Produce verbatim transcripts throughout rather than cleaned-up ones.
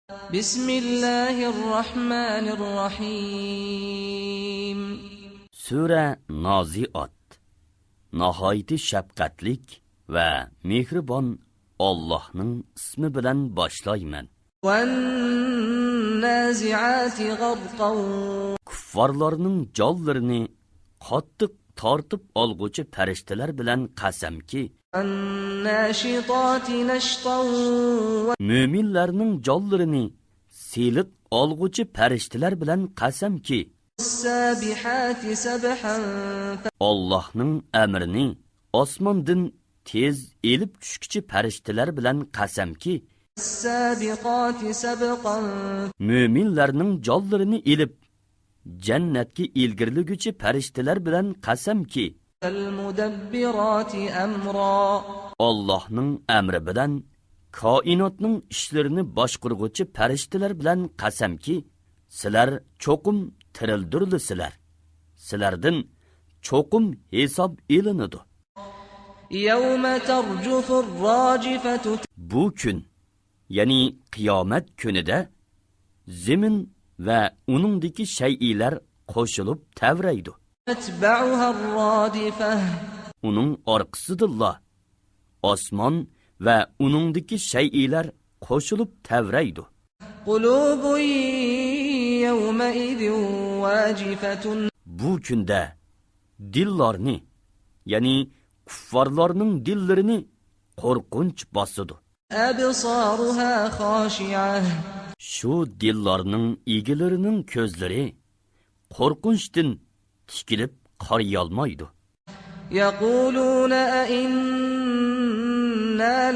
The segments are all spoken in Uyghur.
بسم الله الرحمن الرحيم. سۈرە نازىئات. ناھايىتى شەپقەتلىك ۋە مېھرىبان ئاللاھنىڭ ئىسمى بىلەن باشلايمەن. والنازعات غرقا. كۇففارلارنىڭ جانلىرىنى قاتتىق تارتىپ ئالغۇچى پەرىشتىلەر بىلەن قەسەمكى، والناشطات نشطا. مۆمىنلەرنىڭ جانلىرىنى سېلىق ئالغۇچى پەرىشتىلەر بىلەن قەسەمكى، والسابحات سبحا. ئاللاھنىڭ ئەمرىنى ئاسماندىن تېز ئېلىپ چۈشكۈچى پەرىشتىلەر بىلەن قەسەمكى، والسابقات سبقا. مۆمىنلەرنىڭ جانلىرىنى ئېلىپ، جەننەتكە ئىلگىرىلىگۈچى پەرىشتىلەر بىلەن قەسەمكى، فالمدبرات أمرا. ئاللاھنىڭ ئەمرى بىلەن كائىناتنىڭ ئىشلىرىنى باشقۇرغۇچى پەرىشتىلەر بىلەن قەسەمكى، سىلەر چوقۇم تىرىلدۈرۈلىسىلەر. سىلەردىن چوقۇم ھېساب ئېلىنىدۇ. يوم ترجف الراجفة. بۇ كۈن، يەنى قىيامەت كۈنىدە زېمىن ۋە ئۇنىڭدىكى شەيئىلەر قوشۇلۇپ تەۋرەيدۇ. تتبعها الرادفة. ئۇنىڭ ئارقىسىدىنلا ئاسمان ۋە ئۇنىڭدىكى شەيئىلەر قوشۇلۇپ تەۋرەيدۇ. قلوب يومئذ واجفة. بۇ كۈندە دىللارنى، يەنى كۇففارلارنىڭ دىللىرىنى قورقۇنچ باسىدۇ. أبصارها خاشعة. شۇ دىللارنىڭ ئىگىلىرىنىڭ كۆزلىرى قورقۇنچتىن تىكىلىپ قارىيالمايدۇ. يقولون أئنا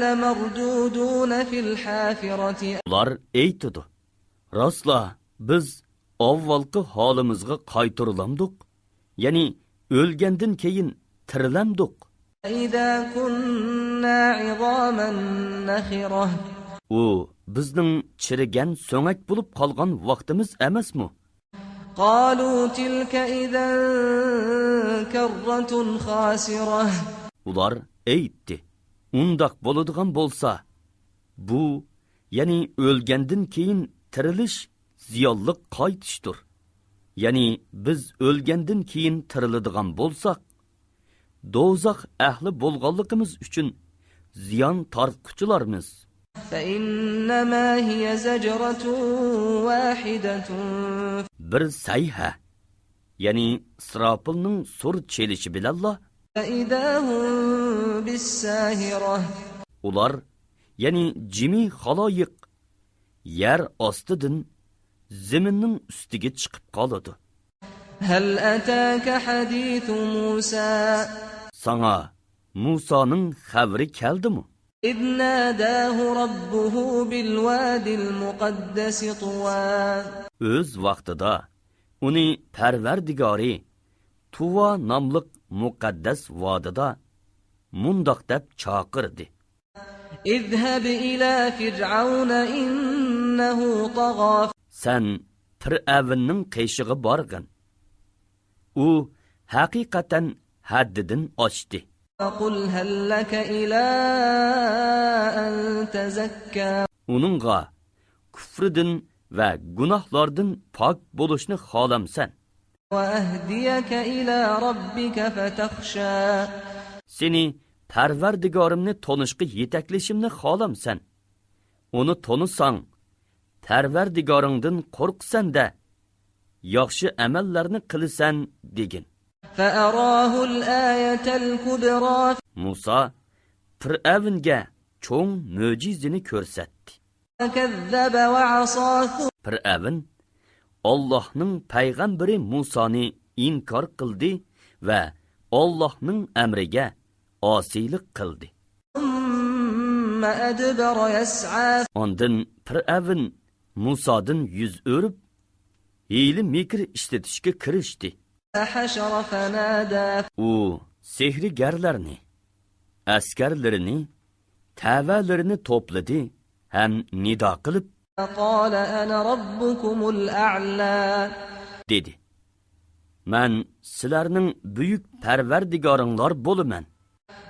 لمردودون في الحافرة. ئۇلار ئېيتىدۇ، راسلا، بىز ئاۋۋالقى ھالىمىزغا قايتۇرۇلامدۇق؟ يەنى ئۆلگەندىن كېيىن تىرىلەمدۇق؟ أإذا كنا عظاما نخرة. ئۇ بىزنىڭ چىرىگەن سۆڭەك بولۇپ قالغان ۋاقتىمىز ئەمەسمۇ؟ قالوا تلك إذا كرة خاسرة. ئۇلار ئېيتتى، ئۇنداق بولىدىغان بولسا، بۇ، يەنى ئۆلگەندىن كېيىن تىرىلىش زىيانلىق قايتىشتۇر. يەنى بىز ئۆلگەندىن كېيىن تىرىلىدىغان بولساق، دوزاخ ئەھلى بولغانلىقىمىز ئۈچۈن زىيان تارتقۇچىلارمىز. فإنما هي زجرة واحدة. بىر سەيھە، يەنى ئىسراپىلنىڭ سۇر چېلىشى بىلەنلا، فإذا هم بالساهرة. ئۇلار، يەنى جىمى خالايىق، يەر ئاستىدىن زېمىننىڭ ئۈستىگە چىقىپ قالىدۇ. هل أتاك حديث موسى. ساڭا مۇسانىڭ خەۋىرى كەلدىمۇ؟ إذ ناداه ربه بالواد المقدس طوى. ئۆز ۋاقتىدا ئۇنى پەرۋەردىگارى تۇۋا ناملىق مۇقەددەس ۋادىدا مۇنداق دەپ چاقىردى. اذهب إلى فرعون إنه طغى. سەن پىرئەۋننىڭ قېشىغا بارغىن. ئۇ ھەقىقەتەن ھەددىدىن ئاشتى. فقل هل لك إلى أن تزكى. ئۇنىڭغا كۇفرىدىن ۋە گۇناھلاردىن پاك بولۇشنى خالامسەن؟ وأهديك إلى ربك فتخشى. سېنى پەرۋەردىگارىمنى تونۇشقا يېتەكلىشىمنى خالامسەن؟ ئۇنى تونۇساڭ، پەرۋەردىگارىڭدىن قورقىسەن-دە، ياخشى ئەمەللەرنى قىلىسەن، دېگىن. فأراه الآية الكبرى. مۇسا پىرئەۋنگە چوڭ مۆجىزىنى كۆرسەتتى. فكذب وعصى. پىرئەۋن ئاللاھنىڭ پەيغەمبىرى مۇسانى ئىنكار قىلدى ۋە ئاللاھنىڭ ئەمرىگە ئاسىيلىق قىلدى. ثم أدبر يسعى. ئاندىن پىرئەۋن مۇسادىن يۈز ئۆرۈپ، ھىيلە-مىكىر ئىشلىتىشكە كىرىشتى. فحشر فنادى. ئۇ سېھىرگەرلەرنى، ئەسكەرلىرىنى، تەۋەلىرىنى توپلىدى ھەم نىدا قىلىپ، قال أنا ربكم الأعلى. دېدى، مەن سىلەرنىڭ بۈيۈك پەرۋەردىگارىڭلار بولىمەن.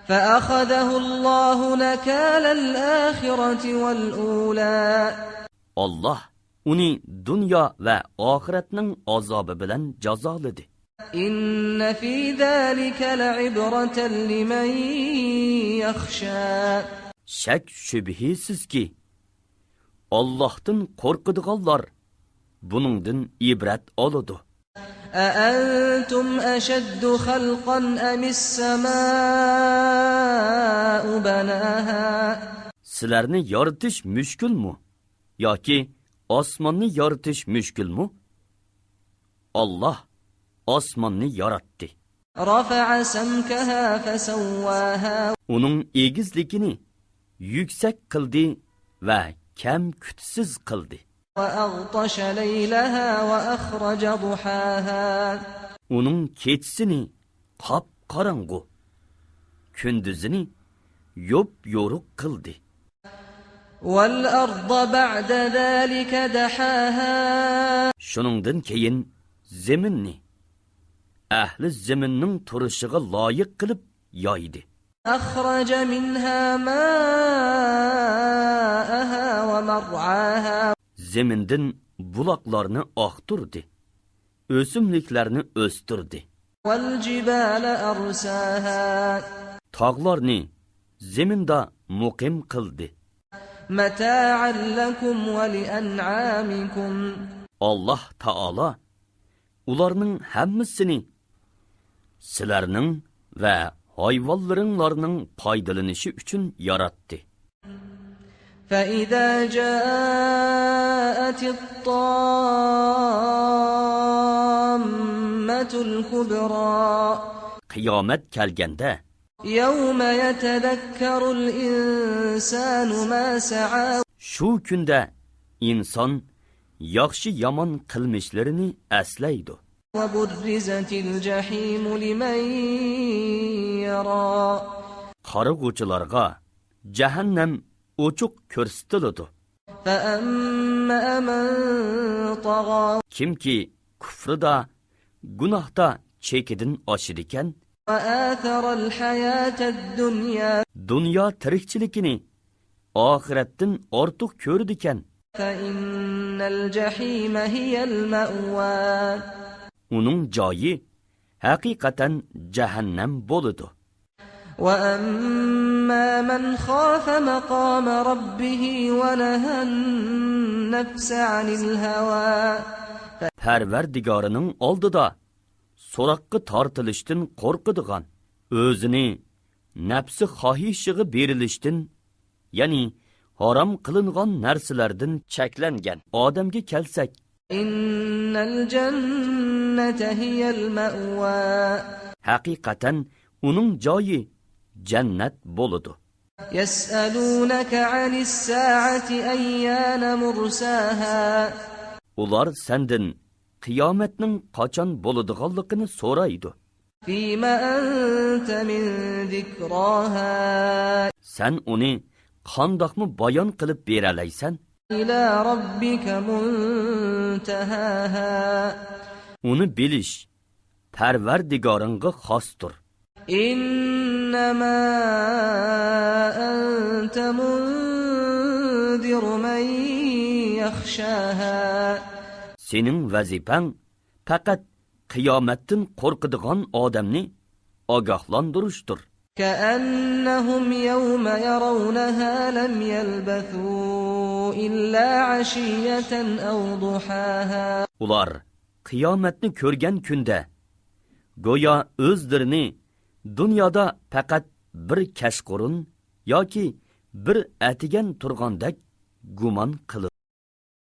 فأخذه الله نكال الآخرة والأولى. ئاللاھ ئۇنى دۇنيا ۋە ئاخىرەتنىڭ ئازابى بىلەن جازالىدى. إن في ذلك لعبرة لمن يخشى. شەك-شۈبھىسىزكى، ئاللاھتىن قورقىدىغانلار بۇنىڭدىن ئىبرەت ئالىدۇ. أأنتم أشد خلقا أم السماء بناها. سىلەرنى يارىتىش مۈشكۈلمۇ ياكى ئاسماننى يارىتىش مۈشكۈلمۇ؟ ئاللاھ ئاسماننى ياراتتى. رفع سمكها فسواها. ئۇنىڭ ئېگىزلىكىنى يۈكسەك قىلدى ۋە كەم-كۈتسىز قىلدى. وأغطش ليلها وأخرج ضحاها. ئۇنىڭ كېچىسىنى قاپقاراڭغۇ، كۈندۈزىنى يوپيورۇق قىلدى. والأرض بعد ذلك دحاها. شۇنىڭدىن كېيىن زېمىننى ئەھلى زېمىننىڭ تۇرۇشىغا لايىق قىلىپ يايدى. أخرج منها ماءها ومرعاها. زېمىندىن بۇلاقلارنى ئاقتۇردى، ئۆسۈملۈكلەرنى ئۆستۈردى. والجبال أرساها. تاغلارنى زېمىندا مۇقىم قىلدى. متاعا لكم ولأنعامكم. ئاللاھ تائالا ئۇلارنىڭ ھەممىسىنى سىلەرنىڭ ۋە ھايۋانلىرىڭلارنىڭ پايدىلىنىشى ئۈچۈن ياراتتى. فإذا جاءت الطامة الكبرى. قىيامەت كەلگەندە يوم يتذكر الإنسان ما سعى. شۇ كۈندە ئىنسان ياخشى-يامان قىلمىشلىرىنى ئەسلەيدۇ. وبرزت الجحيم لمن يرى. قارىغۇچىلارغا جەھەننەم ئوچۇق كۆرسىتىلىدۇ. فأما من طغى. كىمكى كۇفرىدا، گۇناھتا چېكىدىن ئاشىدىكەن، وآثر الحياة الدنيا. دۇنيا تىرىكچىلىكىنى ئاخىرەتتىن ئارتۇق كۆرىدىكەن، فإن الجحيم هي المأوى. ئۇنىڭ جايى ھەقىقەتەن جەھەننەم بولىدۇ. وأما من خاف مقام ربه ونهى النفس عن الهوى. پەرۋەردىگارىنىڭ ئالدىدا سوراققا تارتىلىشتىن قورقىدىغان، ئۆزىنى نەپسى خاھىشىغا بېرىلىشتىن، يەنى ھارام قىلىنغان نەرسىلەردىن چەكلەنگەن ئادەمگە كەلسەك، إن الجنة هي المأوى. ھەقىقەتەن ئۇنىڭ جايى جەننەت بولىدۇ. يسألونك عن الساعة أيان مرساها. ئۇلار سەندىن قىيامەتنىڭ قاچان بولىدىغانلىقىنى سورايدۇ. فيم أنت من ذكراها. سەن ئۇنى قانداقمۇ بايان قىلىپ بېرەلەيسەن؟ إلى ربك منتهاها. ئۇنى بىلىش پەرۋەردىگارىڭغا خاستۇر. إنما أنت منذر من يخشاها. سېنىڭ ۋەزىپەڭ پەقەت قىيامەتتىن قورقىدىغان ئادەمنى ئاگاھلاندۇرۇشتۇر. كأنهم يوم يرونها لم يلبثوا إلا عشية أو ضحاها. ئۇلار قىيامەتنى كۆرگەن كۈندە گويا ئۆزلىرىنى دۇنيادا پەقەت بىر كەچقۇرۇن ياكى بىر ئەتىگەن تۇرغاندەك گۇمان قىلىدۇ.